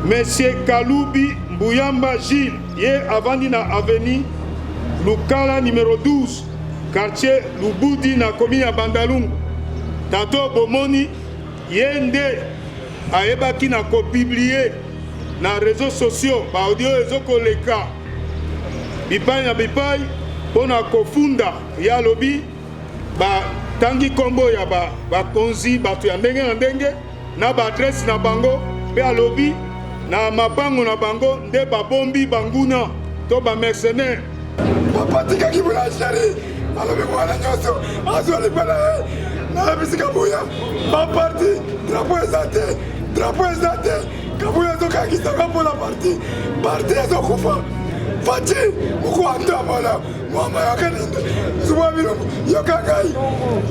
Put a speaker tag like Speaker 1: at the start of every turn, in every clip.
Speaker 1: Monsieur Kalubi Mbuyamba Gilles, ye avandi na avenue Lukala numero 12, quartier Lubudi na commune ya Bandalungu. Tato bomoni ye nde ayebaki na ko publier na reseaux sociaux ba audio ezokoleka bipai na bipai mpo na kofunda. Ye alobi batangi nkombo ya bakonzi bato ya ndenge na ndenge na ba adresse na bango mpe alobi na mapango na bango nde babombi banguna to ba mercenaires.
Speaker 2: Papa tikaki boulangerie alobi mwana nyonso azwa lipa na ye nayebisi kabuya baparti drapo eza te drapo eza te kabuya azokakisaka mpo na parti parti ezokufa faci mokuantambola Mama yoka nini? Zuba biloko yoka ngai.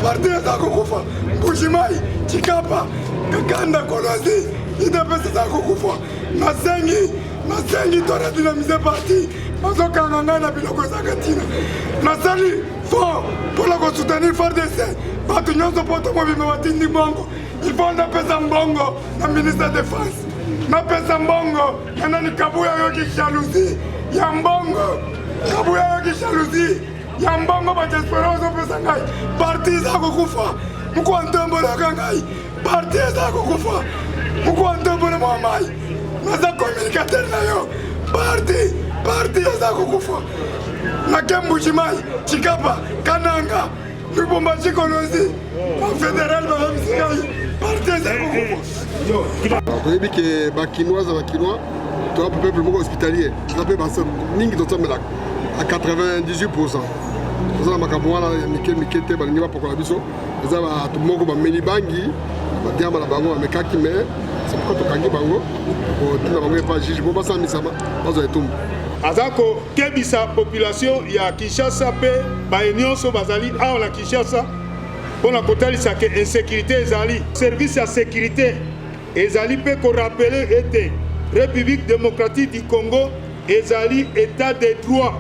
Speaker 2: Parti eza kokufa. Mbujimayi, Tshikapa, Kakanda, Kolwezi, UDPS eza kokufa. Nasengi, nasengi to redynamiser parti. Bazokanga ngai na biloko ezanga ntina. Nasali fort mpo na kosoutenir FARDC. Bato nyonso poto mobimba batindi mbongo. Il faut napesa mbongo na ministre ya defense. Napesa mbongo na nani Kabuya ayoki jalousie ya mbongo. Kabuya ayoki jalousie ya mbongo ba diaspora bazopesa ngai. Parti eza kokufa. Mokwa ntombolaka ngai. Parti eza kokufa. Mokwa ntombolo mwa mai. Naza communicateur na yo. Parti, parti eza kokufa. Nake Mbuji-Mayi, Tshikapa, Kananga, Lubumbashi, Kolwezi, ba federal bayebisi ngai parti eza kokufa.
Speaker 3: Toyebi ke ba kinois ba kinois toza peuple moko hospitalier toza mpe mingi tosambelaka à 98 pourcent toza na makambo wana ya mike mike te balingi bapakola biso eza bato moko bameli bangi badiamba na bango bamekaki mais c'est pourquoi tokangi bango kotinda bango epa juge po basambisama bazwa etumbu.
Speaker 1: Aza kokebisa population ya Kinshasa mpe baye nyonso bazali awa na Kinshasa mpo na kotalisa ke insecurite ezali. Service ya securite ezali mpe ko rappeler ete Republique democratique du Congo ezali etat de droit.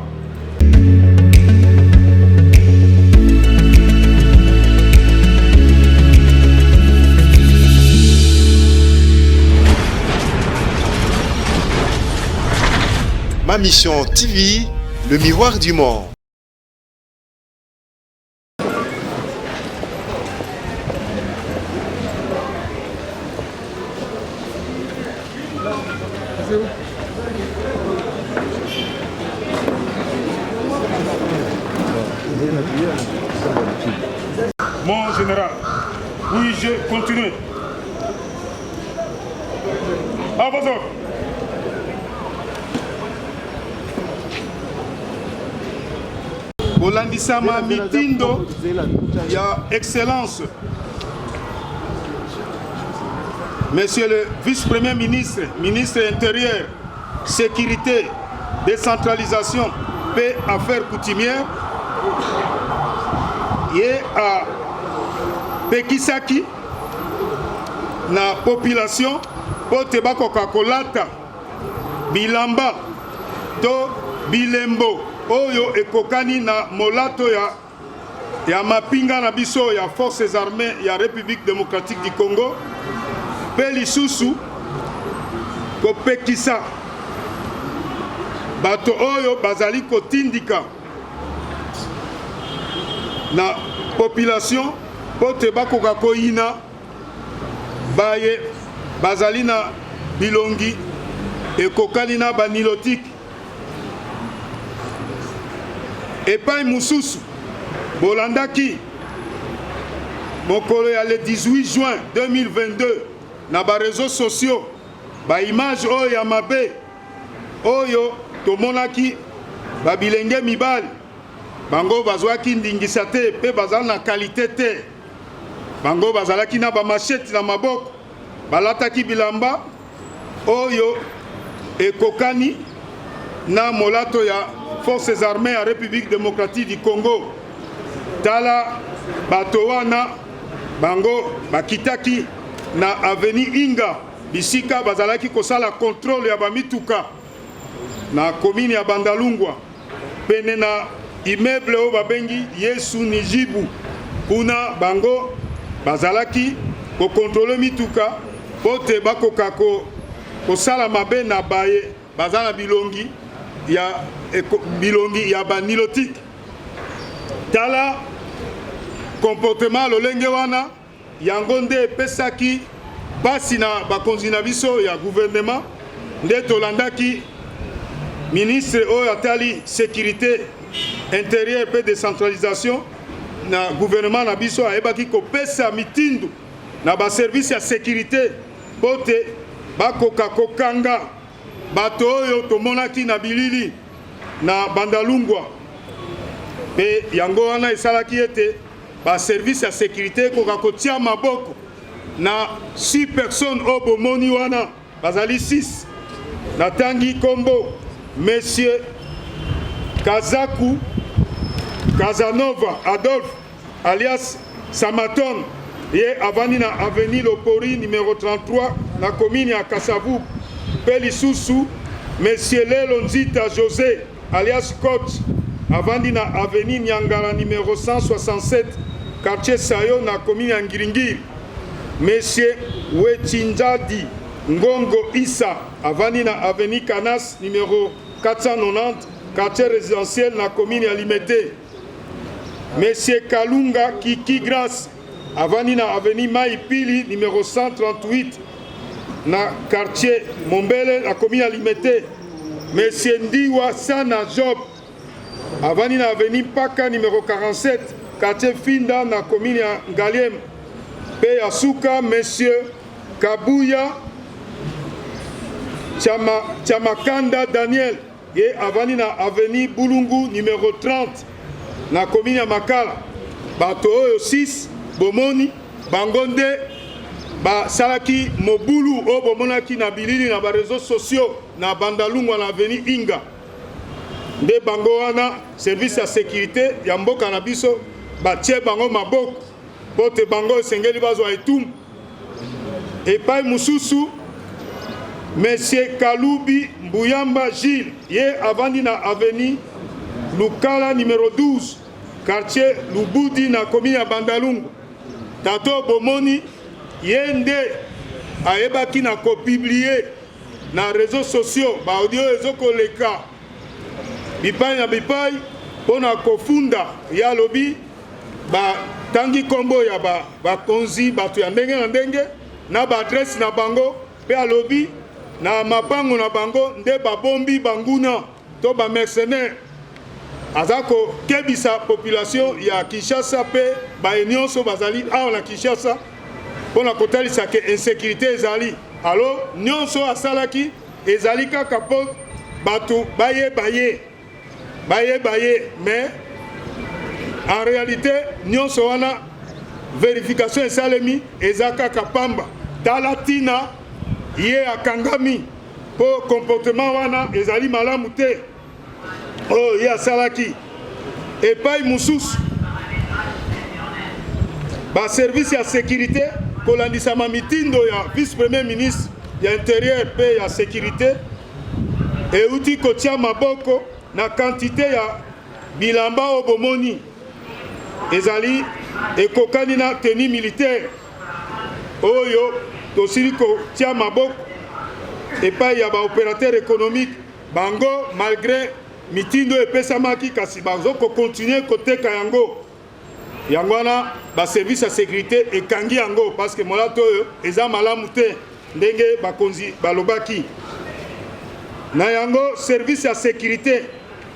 Speaker 4: Ma Mission TV, le miroir du monde.
Speaker 1: Mon général, oui, je continue. À vos ordres. Kolandisama mitindo ya Excellence Monsieur le Vice-Premier ministre, ministre intérieur, Sécurité, Décentralisation mpe Affaires coutumières, ye apekisaki na population mpo te bakoka kolata bilamba to bilembo oyo ekokani na molato ya, ya mapinga na biso ya Forces armées ya Republique democratique du Congo mpe lisusu kopekisa bato oyo bazali kotindika na population mpo te bakoka koyina Baye bazali na bilongi ekokani na ba Nilotiques. Epai mosusu, bolandaki mokolo ya le 18 juin 2022 na ba reseaux sociaux ba images oyo ya mabe oyo tomonaki ba bilenge mibali bango bazwaki ndingisa te mpe bazali na qualite te. Bango bazalaki na ba machettes na maboko, balataki bilamba oyo ekokani na molato ya Forces armees ya Republique democratique du Congo. Tala bato wana bango bakitaki na avenue Inga bisika bazalaki kosala controle ya bamituka na commune ya Bandalungwa. Pene na immeuble oyo babengi Yesu Nijibu, kuna bango bazalaki ko controler mituka mpo te bakoka ko kosala mabe na baye baza na bilongi ya, bilongi ya ba nilotique. Tala comportement lolenge wana, yango nde epesaki mpasi na bakonzi na biso ya gouvernement. Nde tolandaki ministre oyo atali sécurité intérieure mpe décentralisation na gouvernement na biso ayebaki kopesa mitindo na baservice ya sécurité mpo te bakoka kokanga bato oyo tomonaki na bilili na Bandalungwa. Mpe yango wana esalaki ete baservice ya sécurité ekoka kotia maboko na 6 personnes oyo bomoni wana, bazali 6. Natangi nkombo: Monsieur Kazaku Kazanova Adolphe, alias Samaton, ye avandi na avenue Lopori numéro 33 na commune ya Kasavubu; mpe lisusu Monsieur Lelo Nzita José, alias Coach, avandi na avenue Niangala numéro 167, quartier Sayo, na commune ya Ngiringiri; Monsieur Wechinjadi Ngongo Isa, avandi na avenue Kanas numéro 490, quartier résidentiel, na commune ya Limete; Monsieur Kalunga Kiki Grace, avandi na avenue Mai Pili numéro 138, na quartier Mombele, na commune ya Limete; Monsieur Ndiwa Sana Job, avandi na avenue Mpaka numéro 47, quartier Finda, na commune ya Ngaliema; mpe ya suka, Monsieur Kabuya Chama, Chamakanda Daniel, ye avandi na avenue Bulungu numéro 30, na commune ya Makala. Bato oyo 6 bomoni, bango nde basalaki mobulu oyo bomonaki na bilili na baréseaux sociaux na Bandalungwa, na avenue Inga. Nde bango wana service ya sécurité ya mboka na biso batie bango maboko mpo te bango esengeli bazwa etumbu. Epai mosusu, Monsieur Kalubi Mbuyamba Gilles, ye avandi na avenue Lukala numéro 12, quartier Lubudi, na commune ya Bandalungwa. Tato bomoni, ye nde ayebaki na kopublier na réseaux sociaux baaudio ezokoleka bipai na bipai mpo na kofunda. Ye alobi batangi nkombo ya bakonzi, bato ya ndenge na ndenge na baadresse na bango, mpe alobi na mapango na bango nde babombi banguna to bamercenaire. Aza kokebisa population ya Kinshasa mpe baye nyonso bazali awa na Kinshasa mpo na kotalisa ke insécurité ezali. Alors nyonso asalaki ezali kaka mpo bato bayeba ye, bayeba ye, mais en réalité nyonso wana, vérification esalemi, eza kaka pamba. Tala ntina ye akangami, mpo comportement wana ezali malamu te oyo ye asalaki. Epai mosusu, baservice ya sécurité, kolandisama mitindo ya vice premier ministre ya intérieur mpe ya sécurité, euti kotia maboko na quantité ya bilamba oyo bomoni, ezali ekokani na tenue militaire oyo tosili kotia maboko epai ya baopérateur économique. Bango, malgré mitindo epesamaki, kasi bazokocontinuer koteka yango. Yango wana baservice ya sécurité ekangi yango, parce que molato oyo eza malamu te ndenge bakonzi balobaki na yango. Service ya sécurité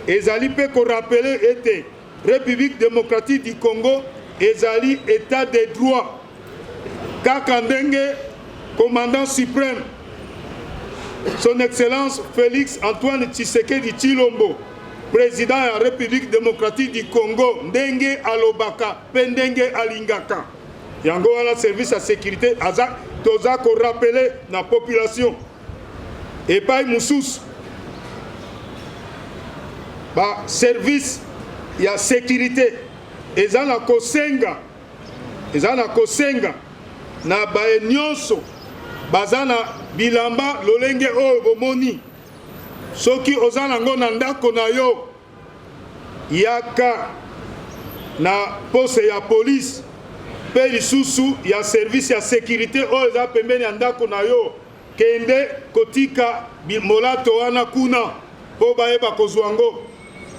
Speaker 1: ezali mpe korappeler ete République démocratique du Congo ezali état de droit, kaka ndenge commandant suprême, Son Excellence Félix Antoine Tshisekedi Tshilombo, président ya République démocratique du Congo, ndenge alobaka mpe ndenge alingaka. Yango wana service ya sécurité aza toza korappeler na population. Epai mosusu, baservice ya sécurité eza na kosenga na baye nyonso baza na bilamba lolenge oyo bomoni, soki oza nango na ndako na yo, yaka na poste ya police mpe lisusu ya service ya sécurité oyo eza pembeni ya ndako na yo. Kende kotika molato wana kuna mpo bayeba kozwa yango,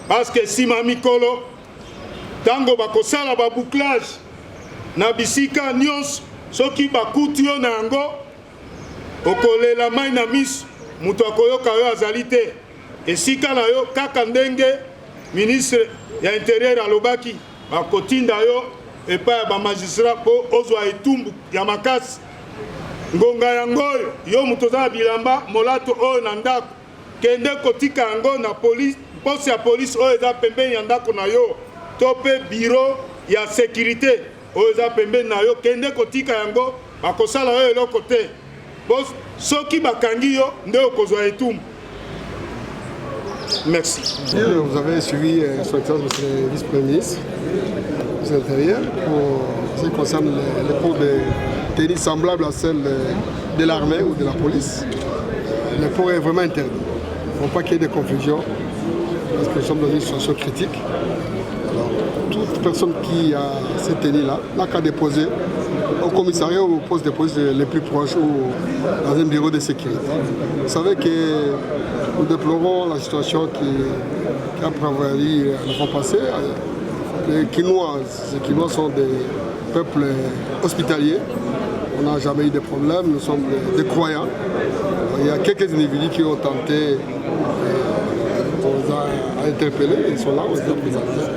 Speaker 1: parce que nsima mikolo ntango bakosala ba bouclage na bisika nyonso, soki bakuti yo na yango, okolela mai na miso, moto akoyoka yo azali te. Esika na yo kaka ndenge ministre ya Intérieur alobaki, bakotinda yo epai ya bamagistrat mpo ozwa etumbu ya makasi. Ngonga yango oyo, yo moto oza na bilamba molato oyo na ndako, kende kotika yango na police, poste ya police oyo eza pembeni ya ndako na yo, to mpe bureau ya sécurité oyo eza pembeni na yo. Kende kotika yango, bakosala yo eloko te. Po soki bakangi yo nde okozwa etumbu. Merci.
Speaker 3: Vous avez suivi son Excellence Monsieur le Vice-Premier ministre de l'Intérieur pour ce qui concerne les cours de tenue semblables à celle de l'armée ou de la police. Le port est vraiment interdit. Il ne faut pas qu'il y ait de confusion parce que nous sommes dans une situation critique. Alors, toute personne qui a cette tenue-là n'a qu'à déposer au commissariat ou au poste de police les plus proches ou dans un bureau de sécurité. Vous savez que nous déplorons la situation qui a prévalu la fois passée. Les Kinois sont des peuples hospitaliers. On n'a jamais eu de problème, nous sommes des croyants. Il y a quelques individus qui ont tenté, on les a interpellés, ils sont là, on les a présentés.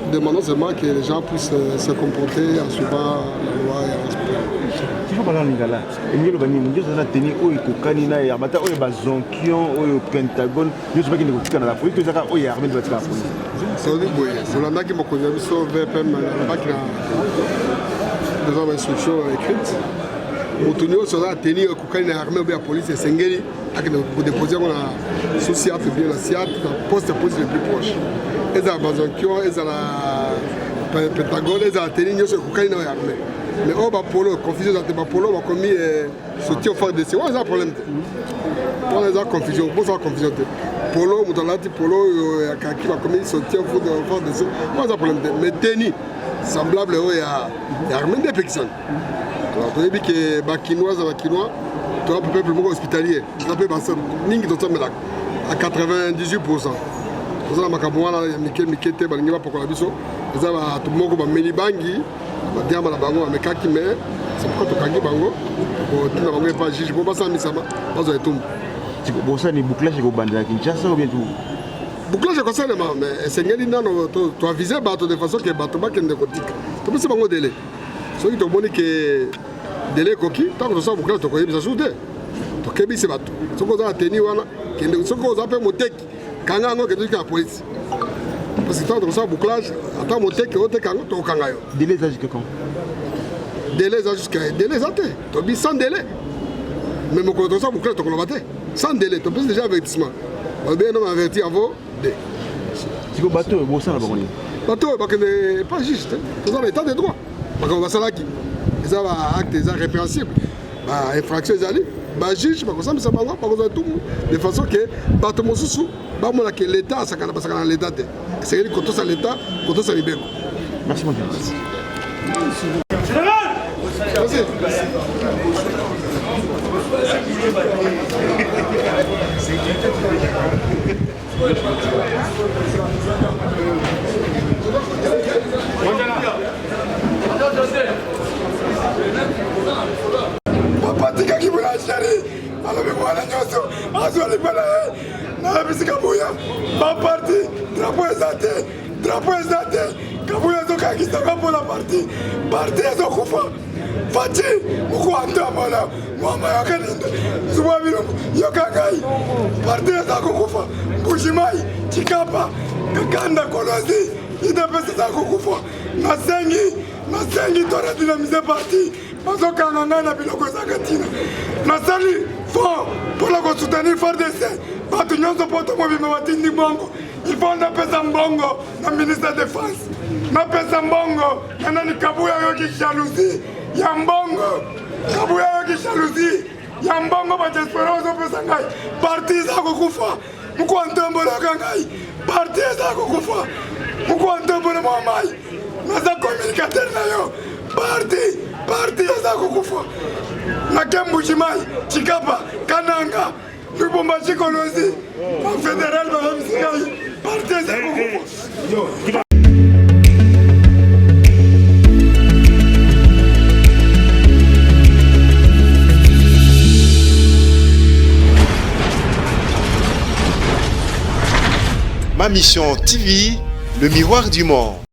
Speaker 3: Nous demandons seulement que les gens puissent se comporter en suivant la loi et en respectant.
Speaker 5: Toujours bana lingala, elingi eloba nini? Nyonso aza na tenue oyo ekokani na ya bata oyo bazonkion, oyo Pentagone, nyonso bakende kotika na la police, to ezaka oyo ya armée nde batika na police?
Speaker 3: Soki boye tolandaki mokonzi na biso VPM, alobaki na eza bainstruction écrite, moto nyonso aza na tenue ekokani na armée obe ya police, esengeli akende kodépose yango na sous-ciat, bien na ciat, na poste ya police le plus proche. Ezala bazonkion, ezala Pentagone, ezala tenue nyonso ekokani na oyo ya armée. Mais oyo bapolo, confusion eza te. Bapolo bakomi soutien FARDC, wana eza problème te, wana eza confusion, bosala confusion te. Polo, moto alati polo oyo ya kaki, bakomi soutien FARDC, wana eza problème te. Mais tenue semblable oyo ya armée nde epekisani. Alors toyebi ke Bakinoise na Bakinois, toza peuple moko hospitalier, toza mpe mingi tosambelaka à 98%. Toza na makambo wana ya mike mike te, balingi bapakola biso. Eza bato moko bameli bangi, badiamba na bango, bamekaki, mais c'est pourquoi tokangi bango, kotinda bango epa juge po basambisama, bazwa etumbu.
Speaker 5: Bosani bouclage ekobandela Kinshasa ou bien tout?
Speaker 3: Bouclage ekosalema, mais esengeli nano toavise bato de façon ke bato bakende kotika. Topesi bango délai. Soki tomoni ke délai ekoki, ntango tosala bouclage, tokoyebisa su te. Tokebisi bato, soki oza na tenue wana, kende. Soki oza mpe moteki, kanga yango, kende otika na polisi, parce que ntango tokosala bouclage, ata moteki oteka yango, tokokanga yo.
Speaker 5: Délai eza jusque quand?
Speaker 3: Délai eza jusque, délai eza te. Tobi sans délai, mais mokolo tosala bouclage, tokoloba te sans délai. Topesi déjà avertissement, balobi un homme averti en vaut deux.
Speaker 5: Siko bato oyo, bosala bango nini?
Speaker 3: Bato oyo bakende pas juste. Toza na état de droit. Makambo basalaki eza baacte eza répréhensible, bainfraction ezali, bajuge bakosambisa bango, bakozwa etumbu de façon ke bato mosusu bamona ke l'état asakana, basakana na l'état te. Esengeli kotosa l'état, kotosa mibeko.
Speaker 5: Merci mon
Speaker 3: Merci.
Speaker 2: Papa atikaki boulangerie, alobi mwana nyonso azwa lipa na ye. Nayebisika boya baparti, drapeau eza te, drapeau eza te. Kabuya azokakisaka mpona parti, parti ezokufa. Faci mokuantambola mwama yokalinde zuwa biloko, yoka ngai, parti eza kokufa. Mbujimai, Chikapa, Kakanda, Kolwezi, UDPS eza kokufa. Nasengi, nasengi toredynamiser parti. Bazokanga ngai na biloko ezanga ntina. Nasali fond mpona kosoutenir FARDC. Bato nyonso poto mobimba batindi mbongo. Il faut napesa mbongo na ministre ya Défense, napesa mbongo na nani? Kabuya ayoki jalousie ya mbongo, Kabuya ayoki jalousie ya mbongo. Badiaspora bazopesa ngai, parti eza kokufa. Mokwa ntombolaka ngai, parti eza kokufa. Mokwa ntombolo mwa mai, naza communicateur na yo. Parti. Parti eza kokufa na Mbujimayi, Tshikapa, Kananga, Lubumbashi, Kolwezi, ba federal bayebisi ngai parti eza kokufa.
Speaker 4: Ma Mission TV, le miroir du monde.